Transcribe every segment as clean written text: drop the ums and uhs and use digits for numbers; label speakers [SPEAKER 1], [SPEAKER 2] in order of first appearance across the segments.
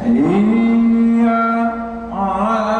[SPEAKER 1] حي على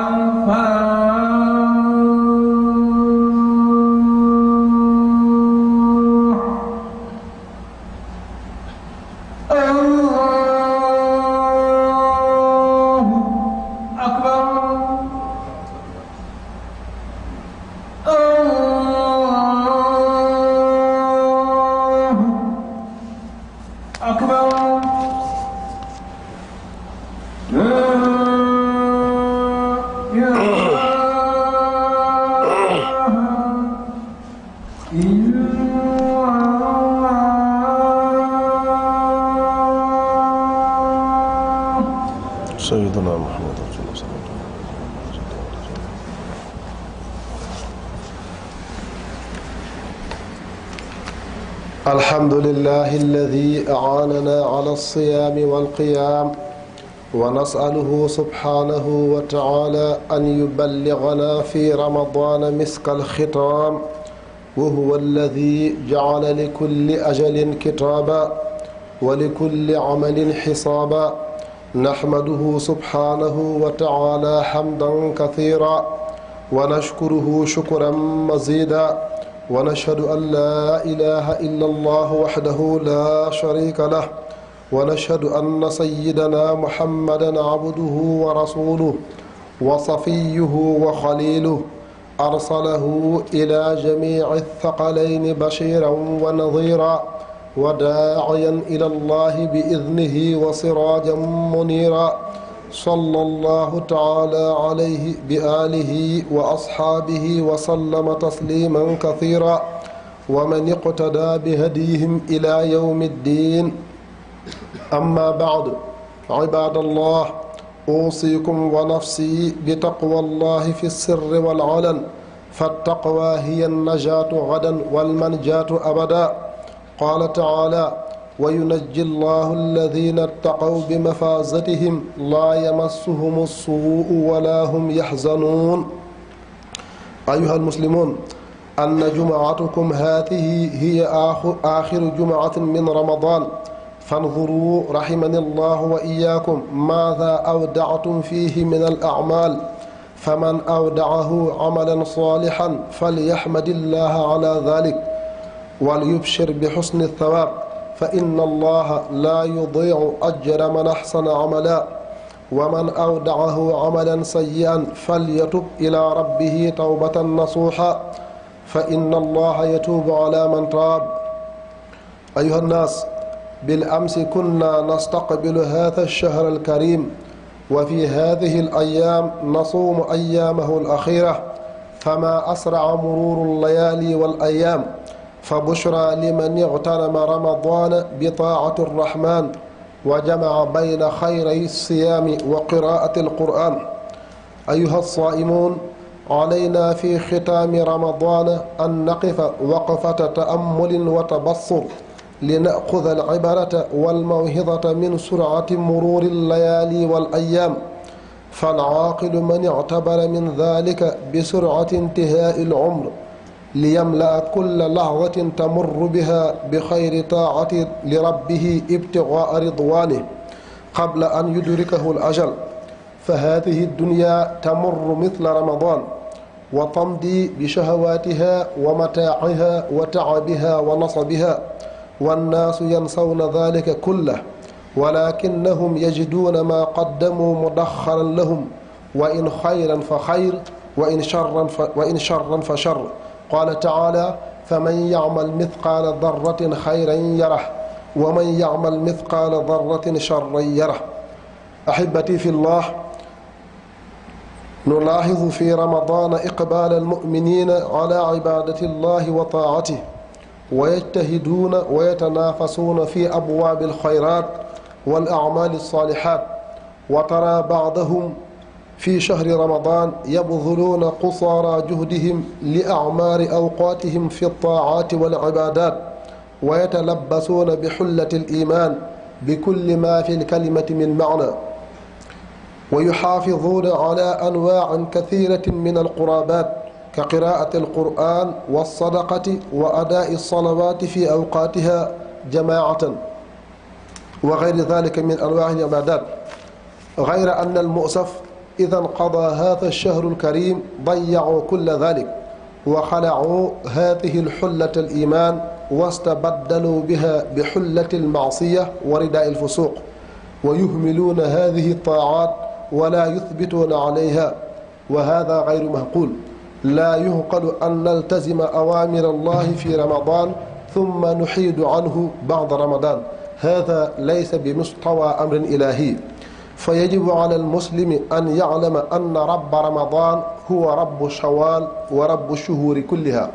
[SPEAKER 2] سيدنا محمد رسول الله صلى الله عليه وسلم. الحمد لله الذي أعاننا على الصيام والقيام، ونسأله سبحانه وتعالى أن يبلغنا في رمضان مسك الختام، وهو الذي جعل لكل أجل كتابا ولكل عمل حسابا. نحمده سبحانه وتعالى حمدا كثيرا، ونشكره شكرا مزيدا، ونشهد أن لا إله إلا الله وحده لا شريك له، ونشهد أن سيدنا محمدا عبده ورسوله وصفيه وخليله، أرسله إلى جميع الثقلين بشيرا ونظيرا، وداعيا إلى الله بإذنه وسراجا منيرا. صلى الله تعالى عليه بآله وأصحابه وسلم تسليما كثيرا، ومن اقتدى بهديهم إلى يوم الدين. أما بعد، عباد الله، أوصيكم ونفسي بتقوى الله في السر والعلن، فالتقوى هي النجاة غدا والمنجاة أبدا. قال تعالى: وينجي الله الذين اتقوا بمفازتهم لا يمسهم السوء ولا هم يحزنون. أيها المسلمون، أن جمعتكم هذه هي آخر جمعة من رمضان، فانظروا رحمني الله وإياكم ماذا أودعتم فيه من الأعمال. فمن أودعه عملا صالحا فليحمد الله على ذلك وليبشر بحسن الثواب، فإن الله لا يضيع أجر من أحسن عملا. ومن أودعه عملا سيئا فليتب إلى ربه توبة نصوحا، فإن الله يتوب على من تاب. أيها الناس، بالأمس كنا نستقبل هذا الشهر الكريم، وفي هذه الأيام نصوم أيامه الأخيرة، فما أسرع مرور الليالي والأيام. فبشرى لمن اغتنم رمضان بطاعة الرحمن، وجمع بين خيري الصيام وقراءة القرآن. أيها الصائمون، علينا في ختام رمضان أن نقف وقفة تأمل وتبصر، لنأخذ العبرة والموعظة من سرعة مرور الليالي والأيام. فالعاقل من اعتبر من ذلك بسرعة انتهاء العمر، ليملأ كل لحظة تمر بها بخير طاعة لربه ابتغاء رضوانه قبل أن يدركه الأجل. فهذه الدنيا تمر مثل رمضان، وتمضي بشهواتها ومتاعها وتعبها ونصبها، والناس ينسون ذلك كله، ولكنهم يجدون ما قدموا مدخرا لهم، وإن خيرا فخير وإن شرا فشر. قال تعالى: فمن يعمل مثقال ذرة خيرا يره، ومن يعمل مثقال ذرة شرا يره. أحبتي في الله، نلاحظ في رمضان إقبال المؤمنين على عبادة الله وطاعته، ويجتهدون ويتنافسون في أبواب الخيرات والأعمال الصالحات. وترى بعضهم في شهر رمضان يبذلون قصارى جهدهم لأعمار أوقاتهم في الطاعات والعبادات، ويتلبسون بحلة الإيمان بكل ما في الكلمة من معنى، ويحافظون على أنواع كثيرة من القرابات كقراءة القرآن والصدقة وأداء الصلوات في أوقاتها جماعة، وغير ذلك من أنواع العبادات. غير أن المؤسف إذا انقضى هذا الشهر الكريم ضيعوا كل ذلك وخلعوا هذه الحلة الإيمان واستبدلوا بها بحلة المعصية ورداء الفسوق، ويهملون هذه الطاعات ولا يثبتون عليها، وهذا غير معقول. لا يعقل أن نلتزم أوامر الله في رمضان ثم نحيد عنه بعد رمضان، هذا ليس بمستوى أمر إلهي. فيجب على المسلم أن يعلم أن رب رمضان هو رب شوال ورب الشهور كلها،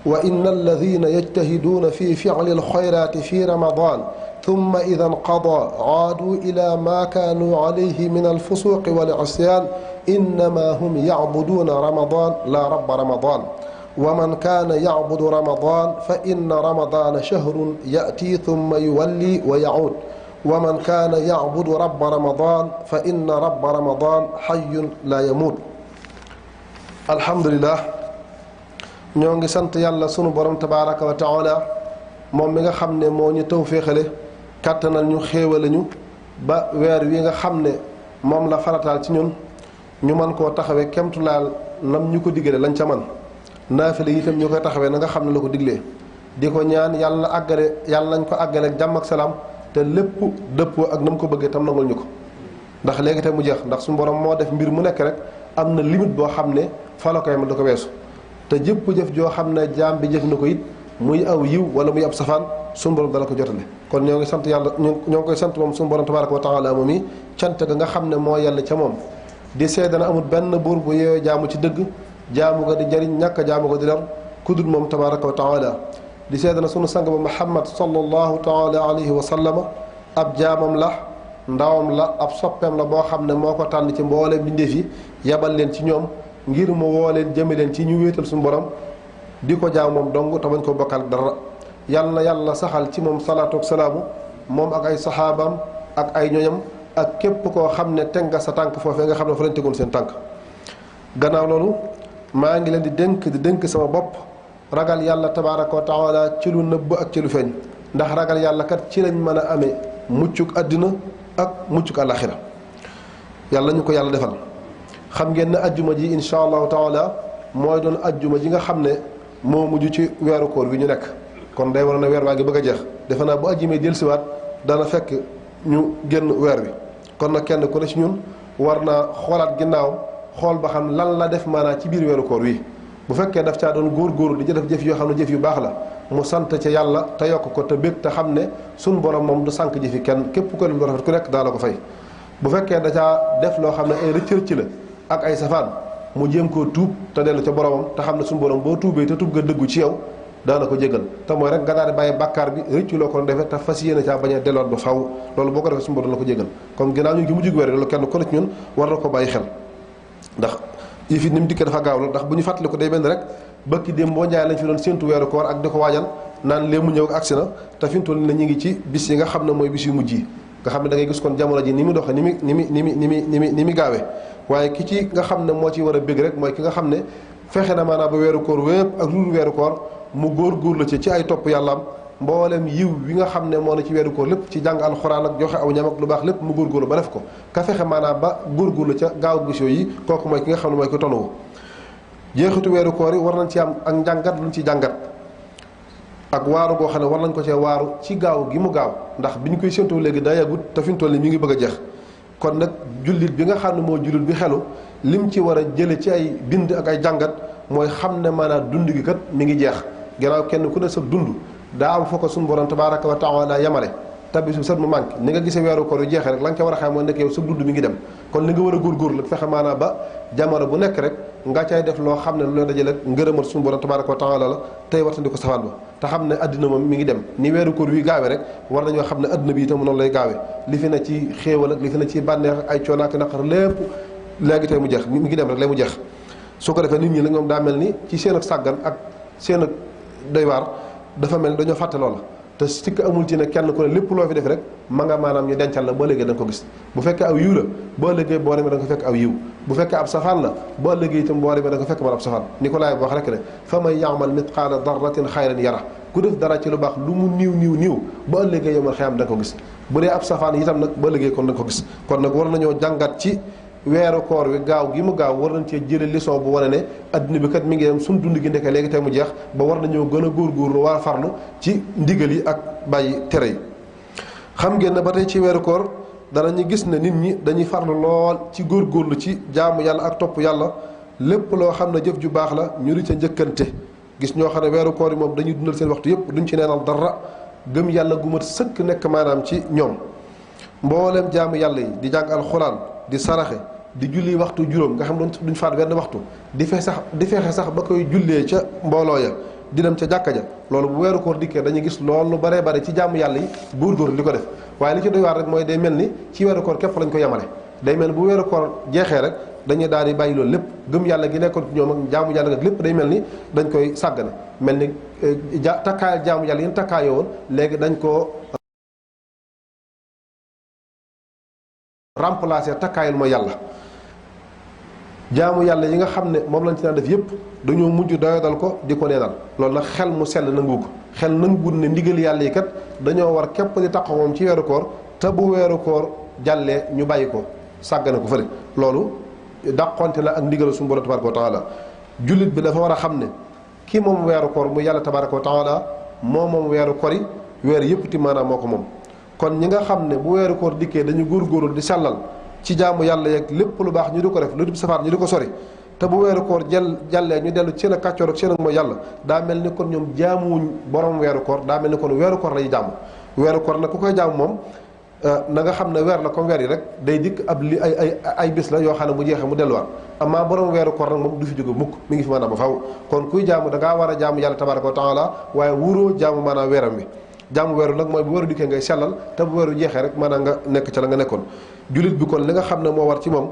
[SPEAKER 2] وإن الذين يجتهدون في فعل الخيرات في رمضان ثم إذا انقضى عادوا إلى ما كانوا عليه من الفسوق والعصيان إنما هم يعبدون رمضان لا رب رمضان. ومن كان يعبد رمضان فإن رمضان شهر يأتي ثم يولي ويعود، ومن كان يعبد رب رمضان فإن رب رمضان حي لا يموت. alhamdulillah ñoo ngi sant yàlla sunu borom tabaraka wa taala moom mi nga xam ne moo ñu tawféexale kàttanal ñu xéewale ñu ba weer wi nga xam ne moom la farataal ci ñun ñu mën koo taxawee kemtulaal nam ñu ko diggale lañ ca man naafile itam ñu koy taxawee na nga xam ne la ko diglee di ko ñaan yàlla àggale yàlla nañ ko àggale ak jàmm ak salaam te lépp dëppoo ak na mu ko bëggee tam nangul ñu ko ndax léegi te mu jeex ndax suñu borom moo def mbir mu nekk rek am na limite boo xam ne fa la koy mën da ko weesu te jëpp jëf joo xam ne jaam bi jëf na ko it muy aw yiw wala muy ab safaan suñu borom dala ko jotale. kon ñoo ngi sant yàlla ñoo ngi koy sant moom suñu borom tabaraka wa taala moom yi cant ga nga xam ne moo yàlla ca moom di seede na amul benn buur bu yeeyoo jaamu ci dëgg jaamu ga di jariñ ñàkk jaamu ga di lor kudul moom tabaraka wa taala di seede na sunu sang ba Muhammad sallallahu taala alayhi wa sallama ab jaamam la ndawam la ab soppeem la boo xam ne moo ko tànn ci mboolem bindeef yi yabal leen ci ñoom ngir mu woo leen jëme leen ci ñu wéetal suñu borom di ko jaam moom dong te bañ ko bokkal dara. yal na yàlla saxal ci moom salaatu ak salaamu moom ak ay saxaabaam ak ay ñoñam ak képp koo xam ne teg nga sa tànk foofee nga xam ne fa lañ tegoon seen tànk. gannaaw loolu maa ngi leen di dénk sama bopp ragal yàlla tabaaraka wa taala ci lu nëbb ak ci lu feeñ ndax ragal yàlla kat ci lañ mën a amee muccuk àddina ak muccuk àlaxira yàlla ñu ko yàlla defal. xam ngeen ne ajjuma ji insha allahu taala mooy doon ajjuma ji nga xam ne moo mujj ci weeru koor wi ñu nekk kon day war na weer waa ngi bëgg a jeex defe naa bu ajjumee dellusiwaat dana fekk ñu génn weer wi kon nag kenn ku ne ci ñun war naa xoolaat ginnaaw xool ba xam lan la def maanaa ci biir weeru koor wi bu fekkee daf caa doon góorgóorlu di def jëf yoo xam ne jëf yu baax la mu sant ca yàlla te yokk ko te bég te xam ne suñ borom moom du sànq jëfi kenn képp ko def lu rafet ku nekk daa la ko fay. bu fekkee da caa def loo xam ne ay rëcc la ak ay safaan mu jéem koo tuub te dellu ca boromam te xam ne suñu borom boo tuubee te tuub nga dëggu ci yow daana ko jégal te mooy rek nga daal di bàyyi bàkkaar bi rëccu loo ko defee te fas yéene caa bañ a delluwaat ba faw loolu boo ko defee suñu borom la ko jégal comme ginnaaw ñu ngi ci mujj weer loolu kenn ku ne ci ñun war na ko bàyyi xel ndax yii fi ni mu dikkee dafa gaaw la ndax bu ñu fàttali ko day mel rek bëkki démb boo njaay lañ fi doon séntu weeru koor ak di ko waajal naan lee mu ñëw agsi na te fi mu toll nii ñu ngi ci bis yi nga xam ne mooy bis yu mujj yi nga xam ne da ngay gis kon jamono ji ni mu doxee ni mu gaawee waaye ki ci nga xam ne moo ci war a bëgg rek mooy ki nga xam ne fexe na maanaam ba weeru koor wépp ak lu weeru koor mu góor la ci ay topp yàllaam mboolem yiw wi nga xam ne moo na ci weeru koor lépp ci jàng alxuraan ak joxe aw ñam ak lu baax lépp mu góorgóorlu ba def ko ka fexe maanaam ba góorgóorlu ca gaaw bis yi kooku mooy ki nga xam ne mooy ki tonuwu jeexitu weeru koor yi war nañ ci am ak njàngat luñ ci jàngat ak waaru goo xam ne war nañ ko cee waaru ci gaaw gi mu gaaw ndax bi ñu koy séntu léegi daa yàggut te fi mu toll nii mi ngi bëgg a jeex kon nag jullit bi nga xam ne moo jullit bi xelu lim ci war a jële ci ay bind ak ay jàngat mooy xam ne maanaam dund gi kat mi ngi jeex gannaaw kenn ku ne sa dund daa am foo ko suñu borom tabaaraka wa taala yamale tabis bi sat mu manqué ni nga gisee weeru koor yu jeexee rek la nga ca war a xam mooy nekk yow sa dund mi ngi dem kon li nga war a góorgóorlu la fexe maanaam ba jamono bu nekk rek nga cay def loo xam ne lu leen dajale ak ngërëmal suñu borom tabaaraka wa taala la tey wartandi ko safaan ba te xam ne addina moom mi ngi dem ni weeru koor wi gaawe rek war nañoo xam ne addina bi itam noonu lay gaawe li fi ne ci xéewal ak li fi ne ci bànneex ak ay coono ak naqar lépp léegi tey mu jeex mi ngi dem rek lay mu jeex su ko defee nit ñi la ñoom daa mel ni ci seen ak sàggan ak seen ak doy waar dafa mel ni dañoo fàtte loola te sikk amul ci ne kenn ku ne lépp loo fi def rek ma nga maanaam ñu dencal la boo léegi da nga ko gis bu fekkee aw yiw la boo léegi boo demee da nga ko fekk aw yiw bu fekkee ab safaan la boo léegi itam boo demee da nga ko fekk man ab safaan ni ko laay wax rek ne fa man yaamal mitqaala darratin xayran yara ku def dara ci lu baax lu mu niiw ba ëllëgee yomal xiyam da nga ko gis bu dee ab safaan itam nag ba ëllëgee kon da nga ko gis kon nag war nañoo jàngat ci weeru koor wi gaaw gi mu gaaw war nañ cee jële leçon bu wane ne adduna bi kat mi ngi dem suñ dund gi ndeke léegi tey mu jeex ba war nañoo gën a góorgóorlu war a farlu ci ndigal yi ak bàyyi tere yi. xam ngeen ne ba tey ci weeru koor danañu gis ne nit ñi dañuy farlu lool ci góorgóorlu ci jaamu yàlla ak topp yàlla lépp loo xam ne jëf ju baax la ñu di ca njëkkante gis ñoo xam ne weeru koor yi moom dañuy dundal seen waxtu yëpp duñ ci neenal dara gëm yàlla gu mat sëkk nekk maanaam ci ñoom mbooleem jaamu yàlla yi di jàng alxuraan di saraxe di julli waxtu juróom nga xam ne duñ faat wenn waxtu di fexe sax ba koy jullee ca mbooloo ya di dem ca jàkka ja loolu bu weeru koor dikkee dañuy gis loolu lu baree bare ci jaamu yàlla yi góorgóorlu di ko def waaye li ci doy waar rek mooy day mel ni ci weeru koor képp lañ ko yemale day mel ni bu weeru koor jeexee rek dañuy daal di bàyyi loolu lépp gëm yàlla gi nekkoon ci ñoom ak jaamu yàlla ak lépp day mel ni dañ koy sàggane mel ni takkaayal jaamu yàlla yéen takkaayoo woon léegi dañ koo remplacer takkaayal mooy yàlla jaamu yàlla yi nga xam ne moom lañ ci daan def yépp dañoo mujj doyadal ko di ko neenal loolu nag xel mu sell nangu ko xel nanguwul ne ndigal yàlla yi kat dañoo war képp di taxaw moom ci weeru koor te bu weeru koor jàllee ñu bàyyi ko sàggane ko fële loolu dàqonte la ak ndigal suñu borom tabaraka wa taala jullit bi dafa war a xam ne kii moom weeru koor mu yàlla tabaraka wa taala moom weeru koor yi weer yëpp ti maanaam moo ko moom kon ñi nga xam ne bu weeru koor dikkee dañu góorgóorlu di sellal ci jaamu yàlla yeeg lépp lu baax ñu di ko def lu di safaat ñu di ko sori te bu weeru koor jàllee ñu dellu seen a kàccoor ak seen ak mooy yàlla daa mel ni kon ñoom jaamuwuñ borom weeru koor daa mel ni kon weeru koor lañu jaamu weeru koor nag ku koy jaamu moom na nga xam ne weer la comme weer yi rek day dikk ab li ay bis la yoo xam ne bu jeexee mu delluwaat amaa borom weeru koor nag moom du fi jóge mukk mi ngi fi maanaam ba faw kon kuy jaamu da ngaa war a jaamu yàlla tabaraka wa taala waaye wuroo jaamu maanaam weeram wi jaamu weeru nag mooy bu weeru dikkee ngay sellal te bu weeru jeexee rek maanaam nga nekk ca la nga nekkoon jullit bi kon li nga xam ne moo war ci moom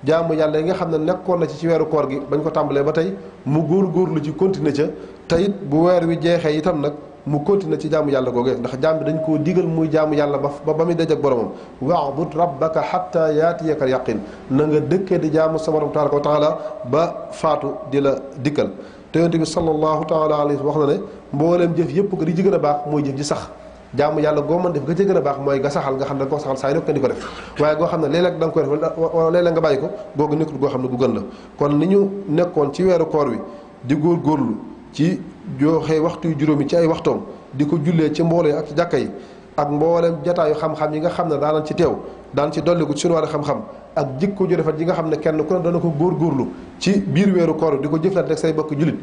[SPEAKER 2] jaamu yàlla yi nga xam ne nekkoon na ci weeru koor gi bañ ko tàmbalee ba tey mu góorgóorlu ci continuer ca te it bu weer wi jeexee itam nag mu continuer ci jaamu yàlla googee ndax jaam bi dañ koo digal muy jaamu yàlla ba muy daj ak boromam wa'bud rabbaka hatta yaatiyakal yaqin na nga dëkkee di jaamu sa borom tabaraka wa taala ba faatu di la dikkal te yonent bi sallallahu taala alayhi wax na ne mbooleem jëf yëpp ko di ci gën a baax mooy jëf ji sax jaamu yàlla goo mën def nga ci gën a baax mooy nga saxal nga xam ne da nga ko saxal saa yi nekk di ko def waaye goo xam ne léeg-léeg da nga koy def wala léeg-léeg nga bàyyi ko googu nekkul goo xam ne gu gën la kon ni ñu nekkoon ci weeru koor wi di góorgóorlu ci joxe waxtu yu juróomi ci ay waxtoom di ko jullee ci mbooloo yi ak ci jàkka yi ak mbooleem jataayu xam-xam yi nga xam ne daanañ ci teew daan ci dolliku ci suñu wàllu xam-xam ak jikko ju rafet yi nga xam ne kenn ku ne dana ko góorgóorlu ci biir weeru koor di ko jëflante ak say bokk jullit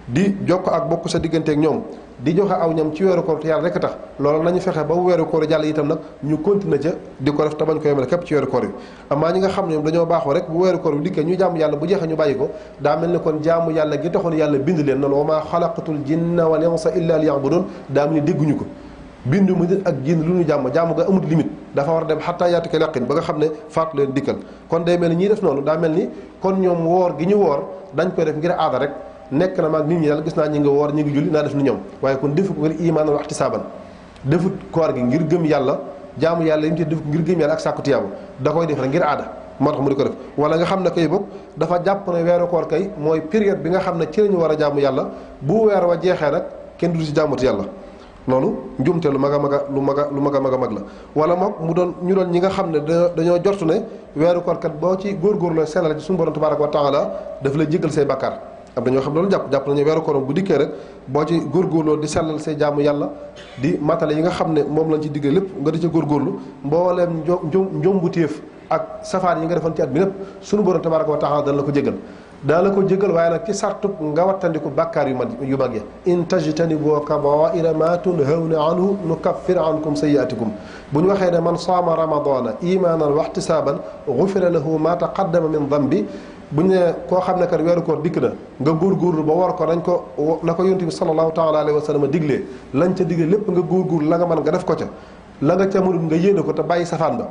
[SPEAKER 2] di jokk ak bokk sa digganteek ñoom di joxe aw ñam ci weeru koor te yàlla rekk tax loolu nañu fexe ba weeru koor jàll itam nag ñu continuer ca di ko def te bañ ko yemale képp ci weeru koor yi amaa ñi nga xam ne ñoom dañoo baaxoo rek bu weeru koor bi dikkee ñu jaamu yàlla bu jeexee ñu bàyyi ko daa mel ni kon jaamu yàlla gi taxoon yàlla bind leen noonu wa maa xalaqatul jinna wal insa illa liya'budun daa mel ni dégguñu ko bindu mu nit ak jinn lu ñu jaamu ga amut limite dafa war a dem xataa yaatuke laqin ba nga xam ne faatu leen dikkal kon day mel ni ñiy def noonu daa mel ni kon ñoom woor gi ñu woor dañ koy def ngir aada rek nekk na maag nit ñi daal gis naa ñi ngi woor ñi ngi julli naa def ni ñoom waaye kon defu ko ngir imaanan wa ihtisaaban defut koor gi ngir gëm yàlla jaamu yàlla yi mu te def ko ngir gëm yàlla ak sàkku tiyaabu da koy def rek ngir aada moo tax mu di ko def wala nga xam ne kay bokk dafa jàpp ne weeru koor kay mooy période bi nga xam ne ci lañu war a jaamu yàlla bu weer wa jeexee nag kenn du ci jaamuti yàlla loolu njumte lu mag a mag a mag la wala moom mu doon ñu doon ñi nga xam ne dañoo jortu ne weeru koor kat boo ci góorgóorloo sellal ci suñu borom tabaraka wa taala daf lay jéggal say bàkkaar am na ñoo xam ne loolu jàpp nañu weeru koor bu dikkee rek boo ci góorgóorloo di sellal say jaamu yàlla di matale yi nga xam ne moom lañ ci diggee lépp nga di ca góorgóorlu mbooleem njombu téef ak safaar yi nga defoon ci at bi lépp suñu borom tabaraka wa taala dana la ko jéggal daa la ko jéggal waaye nag ci sartub nga wattandiku bàkkaar yu mag ya in tajtanibu kabaa'ira ma tunhawna anhu nukaffir ankum sayyi'atikum bu ñu waxee ne man saama ramadana imanan wa ihtisaban ghufira lahu ma taqaddama min dhanbi bu ñu ne koo xam ne kat weeru koor dikk na nga góorgóorlu ba war ko dañ ko na ko yonent bi sallallahu taala alayhi wa sallam diglee lañ ca digle lépp nga góorgóorlu la nga mën nga def ko ca la nga ca mënul nga yéene ko te bàyyi safaan ba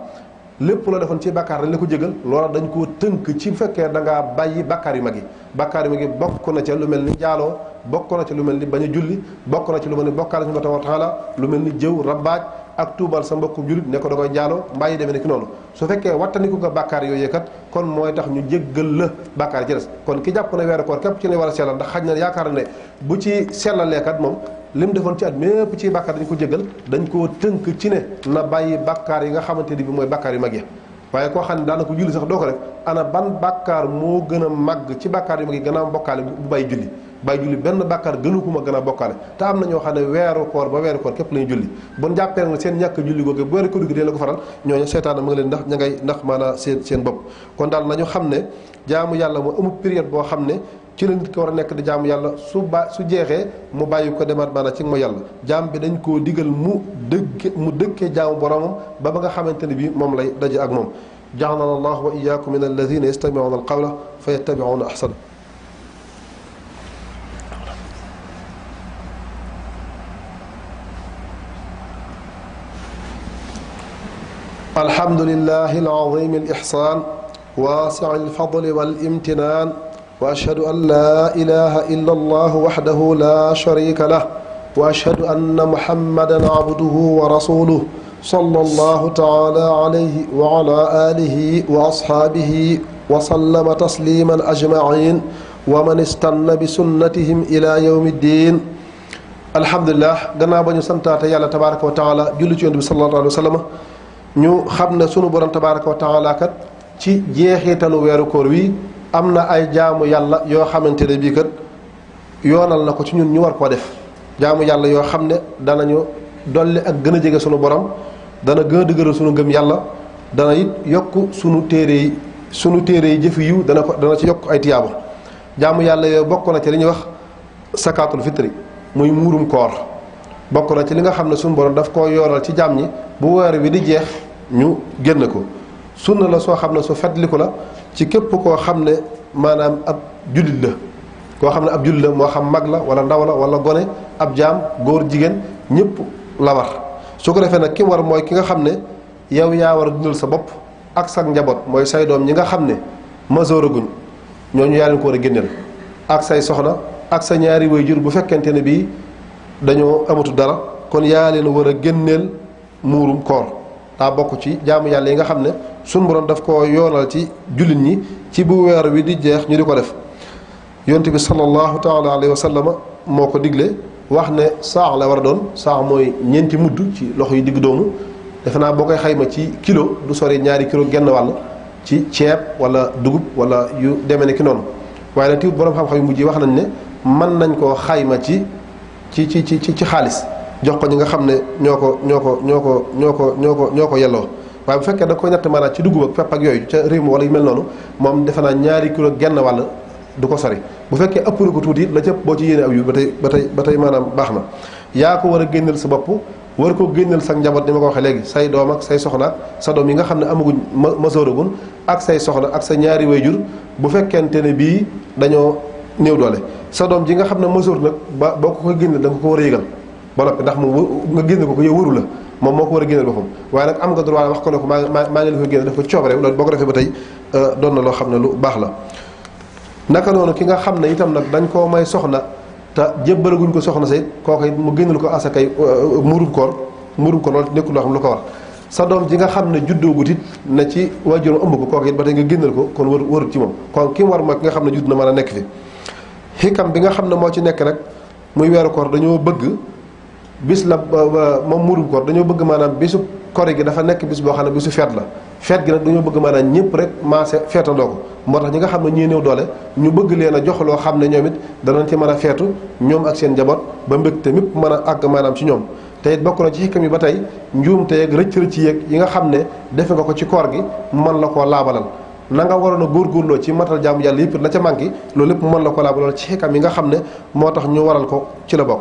[SPEAKER 2] lépp loo defoon ci bàkkaar dañ la ko jégal loola dañ koo tënk ci fekkee da ngaa bàyyi bàkkaar yu mag yi bàkkaar yu mag yi bokk na ca lu mel ni jaaloo bokk na ca lu mel ni bañ a julli bokk na ci lu mel ni bokkaale suñu borom wa taala lu mel ni jëw rambaaj ak tuubal sa mbokku jullit ne ko da koy jaaloo mbaa yi demee ne ki noonu su fekkee wattandiku nga bàkkaar yooyu kat kon mooy tax ñu jéggal la bàkkaar ci des kon ki jàpp ne weeru koor képp ci ne war a sellal ndax xaj na yaakaar ne bu ci sellalee kat moom lim defoon ci at mépp ci bàkkaar dañ ko jéggal, dañ koo tënk ci ne na bàyyi bàkkaar yi nga xamante ni bi mooy bàkkaar yu mag yi. waaye koo xam ne daanaka julli sax doo ko def, ana ban bàkkaar moo gën a màgg ci bàkkaar yu mag yi gën a bokkaale bu bàyyi julli. bàyyi julli benn bàkkaar gënu ko ma gën a bokkaale. te am na ñoo xam ne weeru koor ba weeru koor képp la ñu julli, bon jàppee nga seen ñàkk julli googu bu weeru koor gi dee la ko faral, ñooñu seytaane ma nga leen ndax ña ngay ndax maanaam seen bopp. kon daal nañu xam ne jaamu yàlla moo amul période boo xam ne ci la nit ki war a nekk di jaamu yàlla su jeexee mu bàyyi ko demaat maanaam ci mooy yàlla. jaam bi dañ koo digal mu dëkkee jaamu boromam ba nga xamante ne bii moom lay daje ak moom. ja'alana allahu wa iyyakum min alladhina yastami'una alqawla fa yattabi'una ahsana. alhamdulillahi al-azim al-ihsan wasi' al-fadl wal-imtinan wa ashhadu an la ilaha illa allah wahdahu la sharika lah wa ashhadu anna muhammadan abduhu wa rasuluhu sallallahu ta'ala alayhi wa ala alihi wa ashabihi wa sallama tasliman ajma'in wa man istanna bi sunnatihim ila yawmi ddin. alhamdulillah gannaaw ba ñu santaate yàlla tabaraka wa taala julli ci yonent bi sallallahu alayhi wa sallam ñu xam ne sunu borom tabaraka wa taala kat ci jeexitalu weeru koor wi am na ay jaamu yàlla yoo xamante ne bii kat yoonal na ko ci ñun ñu war koo def. jaamu yàlla yoo xam ne danañu dolli ak gën a jege sunu borom, dana gën a dëgëral sunu ngëm yàlla, dana it yokk sunu téere yi jëfi yiw dana ci yokk ay tiyaaba. jaamu yàlla yooyu bokk na ci li ñuy wax sakaatul fitri muy muurum koor, bokk na ci li nga xam ne sunu borom daf koo yoonal ci jaam ñi bu weer wi di jeex ñu génn ko. sunna la soo xam ne su fetliku la ci képp koo xam ne maanaam ab jullit la, koo xam ne ab jullit la moo xam mag la wala ndaw la wala gone, ab jaam góor jigéen ñëpp la war. su ko defee nag ki war mooy ki nga xam ne yow yaa war a dundal sa bopp ak sa njaboot, mooy say doom ñi nga xam ne masooraguñ, ñooñu yaa leen ko war a génneel, ak say soxna ak sa ñaari waajur bu fekkente ne bii dañoo amatu dara, kon yaa leen war a génneel muurum koor. daa bokk ci jaamu yàlla yi nga xam ne sunu borom daf ko yoonal ci jullit ñi ci bu weer wi di jeex ñu di ko def. yonent bi sallallahu taala alayhi wa sallam moo ko digle, wax ne saax la war a doon. saax mooy ñeenti mudd ci loxo yi digg doomu, defe naa boo koy xayma ci kilo du sori 2 kilo genn wàll ci ceeb wala dugub wala yu demee ne ki noonu. waaye nag tiwut borom xam-xam yu mujj yi wax nañ ne mën nañ koo xayma ci xaalis jox ko ñi nga xam ne ñoo ko yelloo. waaye bu fekkee da koy natt maanaam ci dugub ak pepp ak yooyu ca réew mi wala yu mel noonu, moom defe naa 2 kilo genn wàll du ko sori. bu fekkee ëpp na ko tuuti la ca boo ci yéene aw yu ba tey maanaam baax na. yaa ko war a génneel sa bopp, war ko génneel sa njaboot ni ma ko waxee léegi, say doom ak say soxna ak sa doom yi nga xam ne amaguñ masooragun ak say soxna ak sa ñaari wayjur bu fekkente ne bii dañoo néew doole. sa doom ji nga xam ne masoor nag ba boo ko génneel da nga ko war a yëgal ba noppi, ndax moom nga génne ko yow waru la, moom moo ko war a génneel boppam. waaye nag am nga droit wax ko ne ko maa ngi la ko génne daf ko coobare, loolu boo ko defee ba tey doon na loo xam ne lu baax la. naka noonu ki nga xam ne itam nag dañ koo may soxna te jébbalaguñ ko soxna say kooku it mu génnal ko asakay muurum koor loolu nekkul loo xam lu ko war. sa doom ji nga xam ne juddoogut it na ci waajuram ëmb ko kooku it ba tey nga génnal ko kon warut ci moom. kon ki mu war mooy ki nga xam ne judd na mën a nekk fi. xikam bi nga xam ne moo ci nekk nag muy weeru koor dañoo bëgg bis la moom muurum koor dañoo bëgg maanaam bisu kori gi dafa nekk bis boo xam ne bisu feet la. feet gi nag dañoo bëgg maanaam ñëpp rek maase feetandoo ko, moo tax ñi nga xam ne ñii néew doole ñu bëgg leen a jox loo xam ne ñoom it danañ ci mën a feetu ñoom ak seen njaboot ba mbégte mépp mën a àgg maanaam ci ñoom. te it bokk na ci xikam yi ba tey njuumte yeeg rëcc yeeg yi nga xam ne defe nga ko ci koor gi mën la koo laabalal. na nga waroon a góorgóorloo ci matal jaamu yàlla yëpp la ca manqué loolu lépp mën la ko laabalal ci xikam yi nga xam ne moo tax ñu waral ko ci la bokk.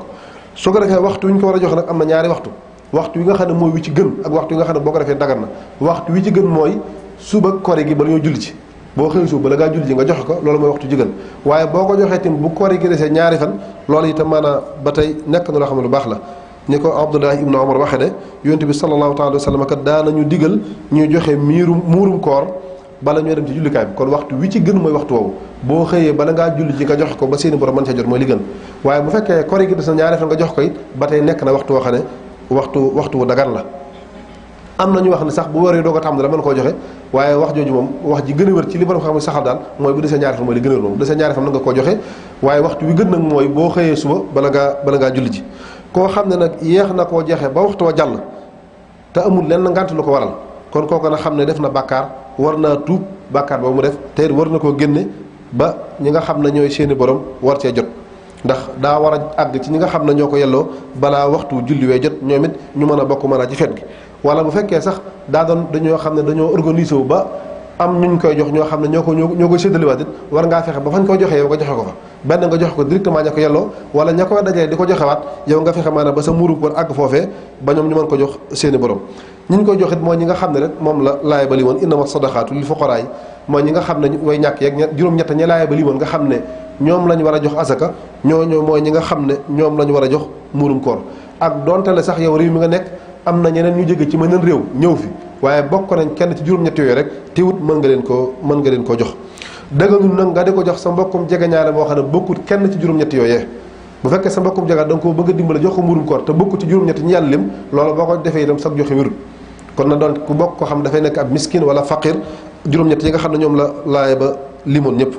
[SPEAKER 2] su ko defee waxtu wi ñu ko war a jox nag am na ñaari waxtu wi nga xam ne mooy wi ci gën ak waxtu wi nga xam ne boo ko defee dagan na. waxtu wi ci gën mooy suba kori gi bala ñoo julli ci, boo xëy suba bala ngaa julli ci nga joxe ko, loolu mooy waxtu ji gën. waaye boo ko joxee tim bu kori gi desee 2 fan loolu itam maanaam ba tey nekk na loo xam ne lu baax la. ni ko Abdullah ibnu Umar waxee ne yonent bi sallallahu taala wa sallam kat daanañu digal ñuy joxe muurum koor bala ñoo dem ci jullikaay bi. kon waxtu wi ci gën mooy waxtu woowu, boo xëyee bala ngaa julli ci nga joxe ko ba seeni borom mën ca jot mooy li gën. waaye bu fekkee kori gi des na 2 fan nga jox ko it ba tey nekk na waxtu woo xam ne waxtu wu dagan la. am na ñu wax ne sax bu wëree doog a tàmbali la mën koo joxe, waaye wax jooju moom wax ji gën a wër ci li borom xam ne saxal daal mooy bu desee 2 fan mooy li gën a wër moom bu desee 2 fan na nga koo joxe. waaye waxtu wi gën nag mooy boo xëyee suba bala ngaa julli ji. koo xam ne nag yéex na koo joxe ba waxtu wa jàll te amul lenn ngànt lu ko waral kon kooku na xam ne def na bàkkaar war naa tuub bàkkaar ba mu def te war na koo génne ba ñi nga xam ne ñooy seeni borom war cee jot ndax daa war a àgg ci ñi nga xam ne ñoo ko yelloo balaa waxtu julli wee jot ñoom it ñu mën a bokk mën a ci fet gi wala bu fekkee sax daa doon dañoo xam ne dañoo organisé wu ba am ñu koy jox ñoo xam ne ñoo koy séddaliwaat it war ngaa fexe ba fañ koy joxe yow nga joxe ko fa benn nga joxe ko directement ña ko yelloo wala ña koy dajale di ko joxewaat yow nga fexe maanaam ba sa muuru ko àgg foofee ba ñoom ñu mën ko jox seeni borom ñi ñu koy jox it mooy ñi nga xam ne rek moom la laaya ba li woon innama sadaqaatu lil fuqaraa mooy ñi nga xam ne way ñàkk yeeg juróom-ñett ña laaya ba li woon nga xam ne ñoom lañ war a jox asaka ñooñu mooy ñi nga xam ne ñoom lañ war a jox muurum koor ak donte le sax yow réew mi nga nekk am na ñeneen ñu jóge ci meneen réew ñëw fi waaye bokk nañ kenn ci juróom-ñett yooyu rek teewut mën nga leen koo jox dëgganul nag nga di ko jox sa mbokkum jegeñaale moo xam ne bokkut kenn ci juróom-ñett yooyee bu fekkee sa mbokkum jegeñaale da nga koo bëgg a dimbale jox ko muurum koor te bokkut ci juróom-ñett ñi yàlla lim loolu boo ko defee itam sax joxe wérul kon na doon ku bokk ko xam dafay nekk ab miskin wala faqir juróom-ñett yi nga xam ne ñoom la laay ba limoon ñëpp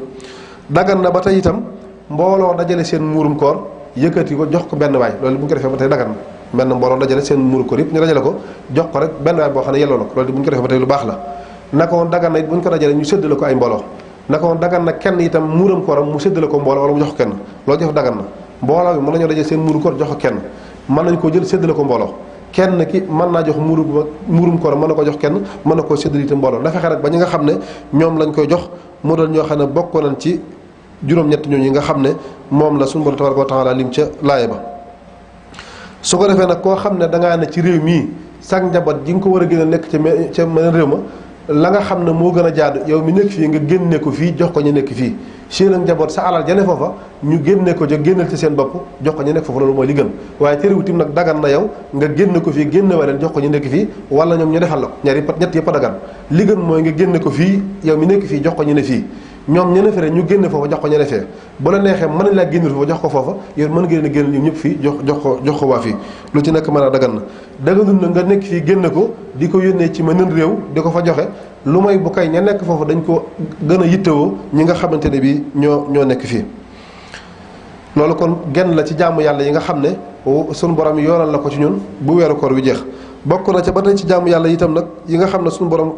[SPEAKER 2] dagan na ba tey itam mbooloo dajale seen muurum koor yëkkati ko jox ko benn waay loolu bu ñu ko defee ba tey dagan na benn mbooloo dajale seen muurum koor yëpp ñu dajale ko jox ko rek benn waay boo xam ne yelloo na ko loolu bu ñu ko defee ba tey lu baax la naka woon dagan na it bu ñu ko dajale ñu séddale ko ay mbooloo naka woon dagan na kenn itam muuram kooram mu séddale ko mbooloo wala mu jox ko kenn loolu def dagan na mbooloo bi mën nañoo dajale seen muurum koor jox ko kenn mën nañu koo jël séddale ko mbooloo kenn ki mën naa jox muurum koor mën na ko jox kenn mën na koo séddale itam mbooloo da fexe rek ba ñi nga xam ne ñoom lañ koy jox mu doon ñoo xam ne bokk nañ ci juróom-ñett ñooñu yi nga xam ne moom la suñu borom tabaraka wa taala lim ca laaya ba su ko defee nag koo xam ne dangaa ne ci réew mii sag njaboot ji nga ko war a gën a nekk ca meneen réew ma la nga xam ne moo gën a jaadu yow mi nekk fii nga génne ko fii jox ko ñu nekk fii seen ak njaboot sa alal jane foofa ñu génne ko génneel ci seen bopp jox ko ñu nekk foofu loolu mooy li gën waaye terewutim nag dagan na yow nga génne ko fii génne wa leen jox ko ñu nekk fii wala ñoom ñu defal la ko ñett yëpp a dagan li gën mooy nga génne ko fii yow mi nekk fii jox ko ñu ne fii ñoom ñene fere ñu génne foofa jox ko ñene fee bu la neexee mën nañ laa génne foofa jox ko foofa yow mën ngeen a génne ñoom ñëpp fii jox ko waa fii lu ci nekk mën a dagan na daganul na nga nekk fii génne ko di ko yónnee ci meneen réew di ko fa joxe lu may bu kay ña nekk foofu dañ ko gën a yittewoo ñi nga xamante ne bii ñoo nekk fii loolu kon genn la ci jaamu yàlla yi nga xam ne sunu borom yoonal la ko ci ñun bu weeru koor wi jeex bokk na ca ba tey ci jaamu yàlla itam nag yi nga xam ne suñu borom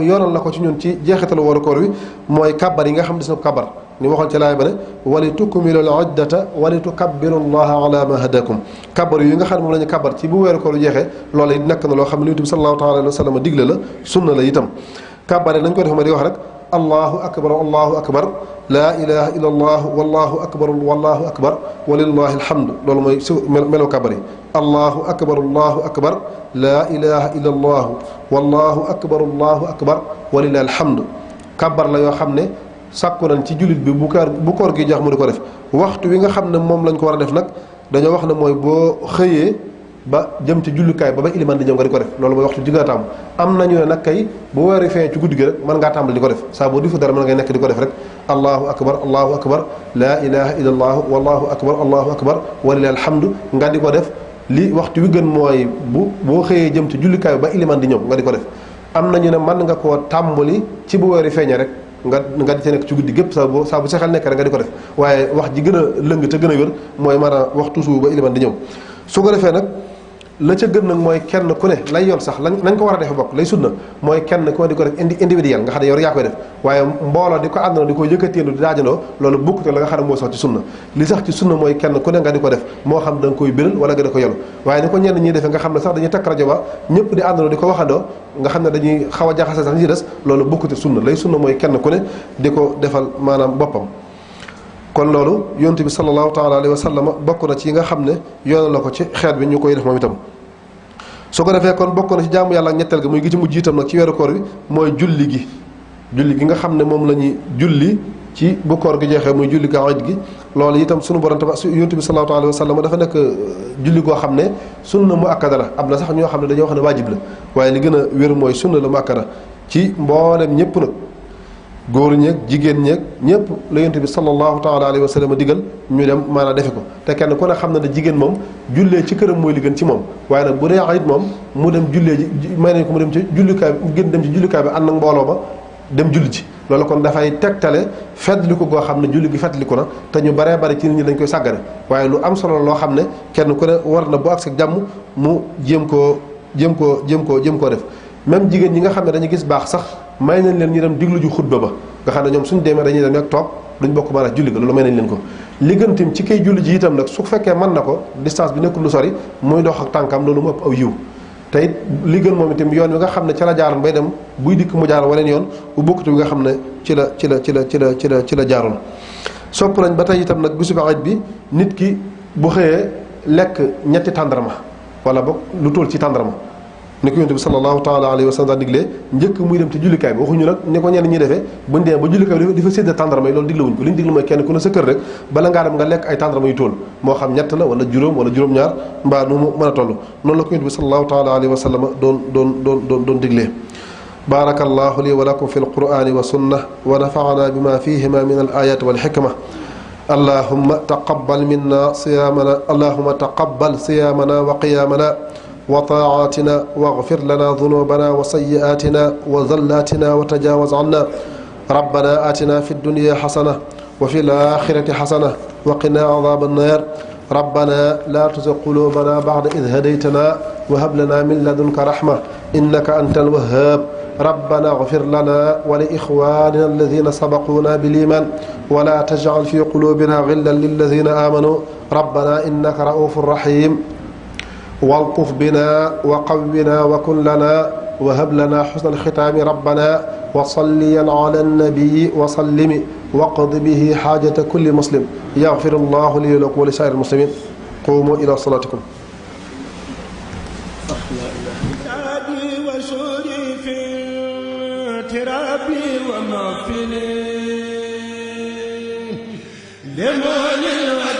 [SPEAKER 2] yoonal na ko ci ñun ci jeexitalu weeru koor wi mooy kabbar yi nga xam ne des na kabbar ni waxoon ci laay ba ne wali tukmilu al iddata wali tukabbiru llaha ala ma hadakum kabbar yi nga xam ne moom la ñu kabbar ci bu weeru koor wi jeexee loolu it nekk na loo xam ne Yonent bi sallallahu taala alayhi wa sallam digle la sunna la itam kabbar yi nañ ko def ma di wax rek allahu akbar laa ilaha illa allah wallahu akbar walillahi alhamdu loolu mooy su melo kabar yi allahu akbar laa ilaha illa allah wallahu akbar walillahi alhamdu kabar la yoo xam ne sàkku nañ ci jullit bi bu koor gi jox mu di ko def waxtu wi nga xam ne moom lañ ko war a def nag dañoo wax ne mooy boo xëyee ba jëm ci jullukaay ba iliman di ñëw nga di ko def loolu mooy waxtu ji nga tàmm am nañu ne nag kay bu weeri feeñ ci guddi gi rek mën ngaa tàmbali di ko def saa boo difu dara mën ngay nekk di ko def rek allahu akbar laa ilaha illa allah wallahu akbar walilahi alhamdu nga di ko def li waxtu wi gën mooy boo xëyee jëm ci jullukaay ba iliman di ñëw nga di ko def am nañu ne mën nga koo tàmbali ci bu weeri feeñee rek nga di ca nekk ci guddi gépp saa bu sa xel nekk rek nga di ko def waaye wax ji gën a lëng te gën a wér mooy maanaam waxtu suuf ba iliman di ñëw su ko defee nag la ca gën nag mooy kenn ku ne lay yoon sax lañ ko war a defe bokk lay sunna mooy kenn ku ne di ko def individuel nga xam ne yow yaa koy def waaye mbooloo di ko àndandoo di ko yëkkateelu di daajandoo loolu bokkute la nga xam ne moo sax ci sunna li sax ci sunna mooy kenn ku ne nga di ko def moo xam da nga koy biral wala nga di ko yolu waaye ni ko ñenn ñiy defee nga xam ne sax dañuy takk rajo ba ñëpp di àndandoo di ko waxandoo nga xam ne dañuy xaw a jaxase sax ñi ci des loolu bokkute sunna lay sunna mooy kenn ku ne di ko defal maanaam boppam kon loolu yonent bi sallallahu taala alayhi wa sallam bokk na ci yi nga xam ne yoonal la ko ci xeet bi ñu koy def moom itam su ko defee kon bokk na ci jaamu yàlla ak ñetteel gi muy gi ci mujj itam nag ci weeru koor bi mooy julli gi nga xam ne moom la ñuy julli ci bu koor gi jeexee muy julli ga aj gi loolu itam sunu borom tabax yonent bi sallallahu alayhi wa sallam dafa nekk julli goo xam ne sunna mu akkada la am na sax ñoo xam ne dañoo wax ne waajib la waaye li gën a wér mooy sunna la mu akkada ci mboolem ñëpp nag góor ñeeg jigéen ñeeg ñëpp la yonent bi sallallahu taala alayhi wa sallam digal ñu dem maanaam defe ko te kenn ku ne xam na ne jigéen moom jullee ci këram mooy li gën ci moom waaye nag bu dee ayit moom mu dem jullee ji may nañ ko mu dem ci jullikaay bi gën dem ci jullikaay bi ànd ak mbooloo ba dem julli ci loolu kon dafay tegtale feddliku goo xam ne julli gi feddliku na te ñu baree bari ci nit ñi dañ koy sàggane waaye lu am solo loo xam ne kenn ku ne war na bu agsi jàmm mu jéem koo def. même jigéen ñi nga xam ne dañuy gis baax sax may nañ leen ñu dem diglu ju xutba ba nga xam ne ñoom suñu demee dañuy dem rek toog duñ bokk mën a julli ga loolu may nañ leen ko. li gën tim ci kay julli ji itam nag su fekkee mën na ko distance bi nekkul lu sori muy dox ak tànkam loolu mu ëpp aw yiw te it li gën moom itam yoon wi nga xam ne ca la jaaroon bay dem buy dikk mu jaar waneen yoon bu bokkut bi nga xam ne ci la jaaroon. sopp nañ ba tey itam nag bisu Iid bi nit ki bu xëyee lekk ñetti tàndarma wala boog lu toll ci tàndarma ni ko yonent bi sallallahu taala alayhi wa sallam daan diglee njëkk muy dem ci jullikaay bi waxuñu nag ni ko ñenn ñi defee buñ demee ba jullikaay bi di fa séddee tàndarma yi loolu diglewuñ ko li ñu digle mooy kenn ku ne sa kër rek bala ngaa dem nga lekk ay tàndarma yu tool moo xam ñett la wala juróom wala juróom-ñaar mbaa nu mu mën a toll noonu la ko yonent bi sallallahu taala alayhi wa sallam doon diglee. baarakallahu li wa lakum fi alqurani wa sunna wa nafaana bima fihima min al ayat wal hikma allahumma taqabbal minna siyamana allahumma taqabbal siyamana wa qiyamana wa taacatina waghfir lana dunubana wa sayyi'atina wa zallatina wa tajawaz anna rabbana atina fi dunya xasana wa fi laaxirati xasana wa qina cadaaba annaar rabbana laa tuzigh quluubana bacda id hadaytana wa hab lana min ladunka raxma innaka anta alwahhaab rabbana ighfir lana wa li ixwaanina alladina sabaquna bil iimaan wa laa tajcal fi quluubina ghillan lilladina aamanuu rabbana innaka ra'uufun raxiim waltuf bina wa qawwina wa kun lana wa hab lana xusna alxitaami rabbana wa salliyan ala annabii wa sallimi waqdi bihi xaajata kulli muslim yaxfiru llahu li wa lakum wa li saa'iri almuslimin qumu ila salatikum wa